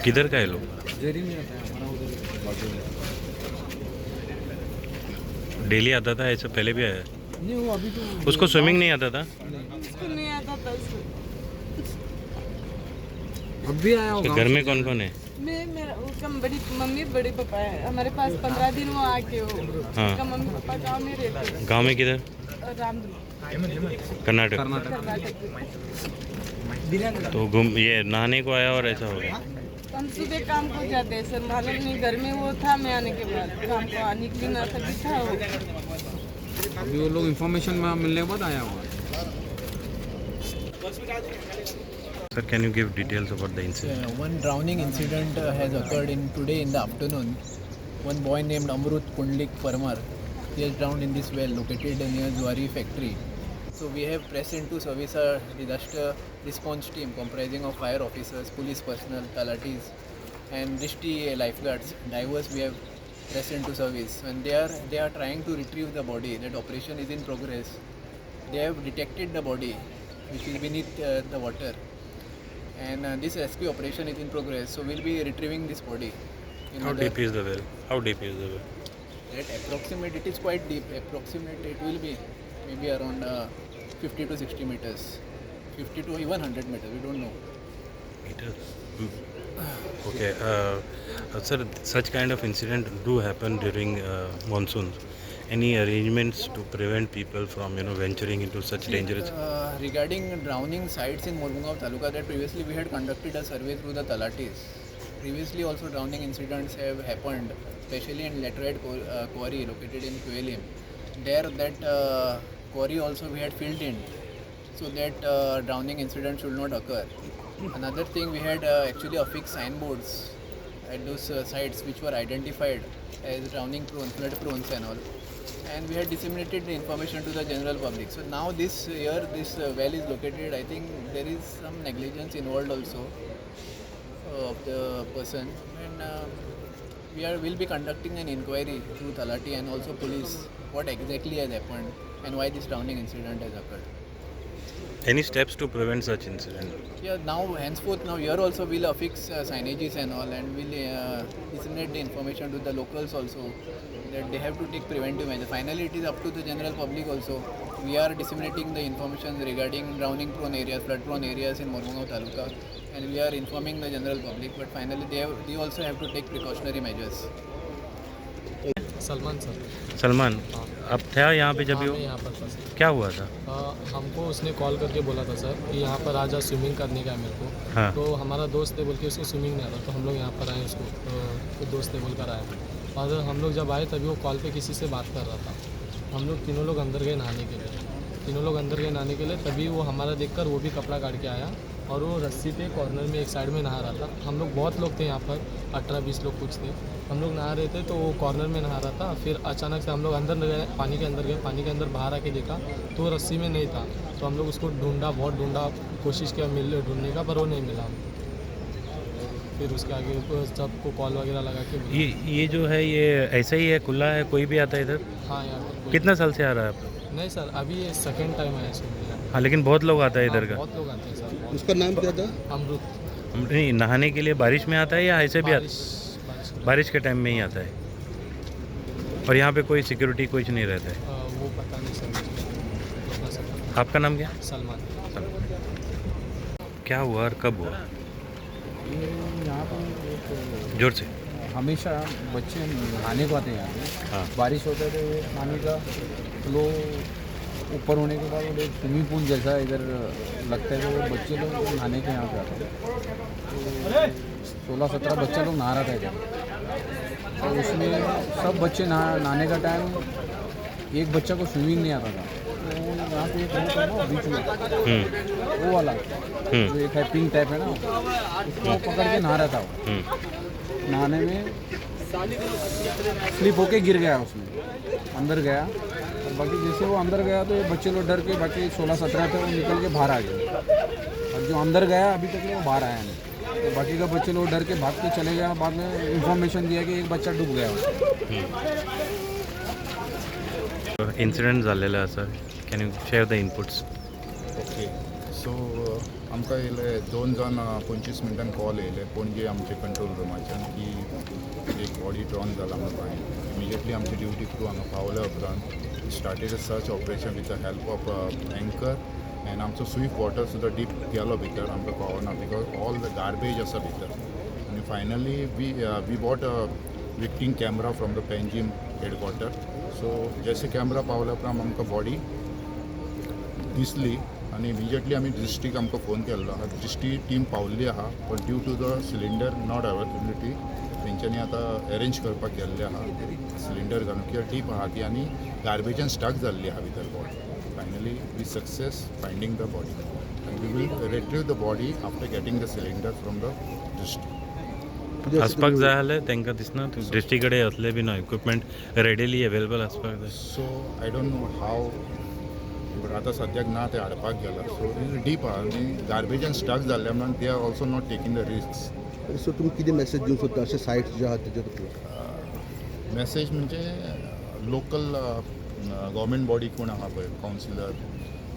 किधर का है लोग? जेरी में रहता है हमारा, उधर बाजू में। डेली आता था ऐसा? पहले भी आया? नहीं, वो अभी तो उसको स्विमिंग नहीं आता था? उसको नहीं आता था उसको। अब भी आया उसके होगा। घर में कौन कौन है? मैं, मेरा उसका बड़ी मम्मी, बड़े पापा है हमारे पास। 15 दिन वो आके वो उसका मम्मी पापा गाँव में रहते हैं। गांव में किधर? रामदुर्ग। कर्नाटक? कर्नाटक। तो घूम ये नहाने को आया और ऐसा हो गया? हम सुबह काम को जाते हैं सर, मालूम नहीं घर में वो था। मैं आने के बाद काम को आने के ना तभी था वो। अभी वो लोग इन्फॉर्मेशन मिलने के बाद आया हुआ। Sir, can you give details about the incident? Yeah, one drowning incident has occurred in today in the afternoon. One boy named Amrut Kundlik Parmar, he has drowned in this well located near Zuari factory. So we have pressed into service a disaster response team comprising of fire officers, police personnel, talatis, and Drishti lifeguards, divers. We have pressed into service, and they are trying to retrieve the body. That operation is in progress. They have detected the body, which is beneath the water, and this rescue operation is in progress, so we'll be retrieving this body in How other- deep is the well? How deep is the well? That approximate, it is quite deep. Approximate, it will be maybe around 50 to 60 meters, 50 to even 100 meters, we don't know. Meters. Okay, sir, such kind of incident do happen during monsoons. Any arrangements to prevent people from venturing into such dangerous? Regarding drowning sites in Mormugao Taluka, that previously we had conducted a survey through the Talatis. Previously also drowning incidents have happened, especially in laterite quarry located in Kuelim. There that quarry also we had filled in so that drowning incident should not occur. Another thing, we had actually affixed signboards at those sites which were identified as drowning prone, flood prone and all. And we had disseminated the information to the general public. So now this year this well is located. I think there is some negligence involved also of the person, and we are will be conducting an inquiry through Talati and also police what exactly has happened and why this drowning incident has occurred. Any steps to prevent such incident? Yeah, now henceforth, now here also we'll affix signages and all, and we'll disseminate the information to the locals also that they have to take preventive measures. Finally, it is up to the general public also. We are disseminating the information regarding drowning prone areas, flood prone areas in Mormugao Taluka, and we are informing the general public. But finally, they also have to take precautionary measures. Salman sir. Salman, आप थे यहाँ pay जब हाँ, ये मैं यहाँ पर था sir. क्या हुआ था? हमको उसने कॉल करके बोला था सर कि यहाँ पर आ जा, स्विमिंग करने का है मेरे को। हाँ। तो हमारा दोस्त है बोल के, उसको स्विमिंग नहीं आता, तो हम लोग यहाँ पर आए उसको तो दोस्त है बोलकर आए और हम लोग जब आए तभी वो कॉल पे किसी से बात कर रहा था। हम लोग तीनों लोग अंदर गए नहाने के लिए। तीनों लोग अंदर गए नहाने के लिए, तभी वो हमारा देखकर वो भी कपड़ा काट के आया और वो रस्सी पे कॉर्नर में एक साइड में नहा रहा था। हम लोग बहुत लोग थे यहाँ पर, 18-20 लोग कुछ थे। हम लोग नहा रहे थे तो वो कॉर्नर में नहा रहा था। फिर अचानक से हम लोग अंदर गए, पानी के अंदर गए। पानी के अंदर बाहर आके देखा तो वो रस्सी में नहीं था। तो हम लोग उसको ढूंढा, बहुत ढूंढा, कोशिश किया मिल ढूंढने का, पर वो नहीं मिला। फिर उसके आगे सबको कॉल वगैरह लगा के बुलाया। ये जो है, ये ऐसा ही है, खुला है, कोई भी आता है इधर? हाँ, यहाँ पर कोई- कितना साल से आ रहा है आप? नहीं सर, अभी ये सेकेंड टाइम आया स्विमिंग। हाँ, लेकिन बहुत लोग आता है इधर का। बहुत लोग आते हैं सर, बहुत। उसका नाम क्या था? अमृत। नहीं, नहाने के लिए बारिश में आता है या ऐसे भी आता? बारिश, बारिश के- बारिश के टाइम में ही आता है और यहाँ पे कोई सिक्योरिटी कुछ नहीं रहता है? वो पता नहीं सर मुझे उतना सर पता आपका नाम क्या? नहीं। सलमान। क्या हुआ और कब हुआ? ये यहाँ पर एक जोर से। हमेशा बच्चे नहाने को आते हैं यहाँ पे। हाँ। बारिश होता है तो ये पानी का फ्लो ऊपर होने के बाद वो एक स्विमिंग पूल जैसा इधर लगता है, तो वो बच्चे लोग नहाने के यहाँ पे आते हैं। तो 16-17 बच्चा लोग नहा रहा था इधर और उसमें सब बच्चे नहाने का टाइम एक बच्चा को स्विमिंग नहीं आता था, तो वो यहाँ पे एक रोप है ना बीच में, वो वाला जो एक है पिंक टाइप है ना, उसको पकड़ के नहा रहा था वो। नहाने में स्लिप होके गिर गया, उसमें अंदर गया और बाकी जैसे वो अंदर गया तो ये बच्चे लोग डर के, बाकी 16-17 थे, वो निकल के बाहर आ गए और जो अंदर गया अभी तक वो बाहर आया नहीं। तो बाकी का बच्चे लोग डर के भाग के चले गया। बाद में इंफॉर्मेशन दिया कि एक बच्चा डूब गया। इन्सिडेंट झालेला असा, can you share the inputs? Okay, so आमकां येयले 2 जावन 25 मिनटान कॉल येयले पणजे आमचे कंट्रोल रुमाच्यान की एक बॉडी ड्रावन जाला म्हणून पाणी. इमिजिएटली आमची ड्युटी क्रू हांगा पावल्या उपरांत started a search operation with the help of anchor and आमचो स्विफ्ट वॉटर सुद्दां डीप गेलो भितर. आमकां कळना because all the garbage आसा भितर. आनी finally we brought a victim camera from the Panjim headquarter. So जशे कॅमरा पावल्या उपरांत आमकां बॉडी दिसली आनी इमिजिएटली आमी डिस्ट्रीक्ट आमकां फोन केल्लो आहा. डिस्ट्रीक्ट टीम पावल्ली आहा, पण due to the cylinder not availability तेंच्यांनी आतां अरेंज करपाक गेल्ले आहा सिलिंडर घालून, कित्याक डीप आहा ती आनी गार्बेजान स्टक जाल्ली आहा भितर body. Finally we success finding the body and we will retrieve the body after getting the cylinder from the district. आसपाक जाय जाल्यार तांकां दिसना डिस्ट्रिक्ट कडेन असले बी ना इक्विपमेंट रेडिली अवेलेबल आसपाक जाय. So I don't know how, but आतां सद्याक ना, ते हाडपाक गेला. सो डीप आहा आनी गार्बेजान स्टक जाल्ल्या म्हणून they are also not taking the risk. So तुमी कितें मॅसेज दिवंक सोदता अशे सायट्स जे आहात तेजे बद्दल? मॅसेज म्हणजे लोकल गव्हर्मेंट बॉडी कोण आहा पळय, councillor,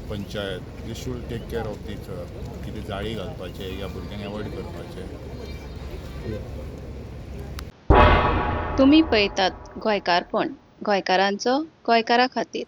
panchayat, they should take care of this. कितें जाळी घालपाचें या भुरग्यांक एवॉयड करपाचें. तुमी पळयतात गोंयकारपण, गोंयकारांचो गोंयकारा खातीर.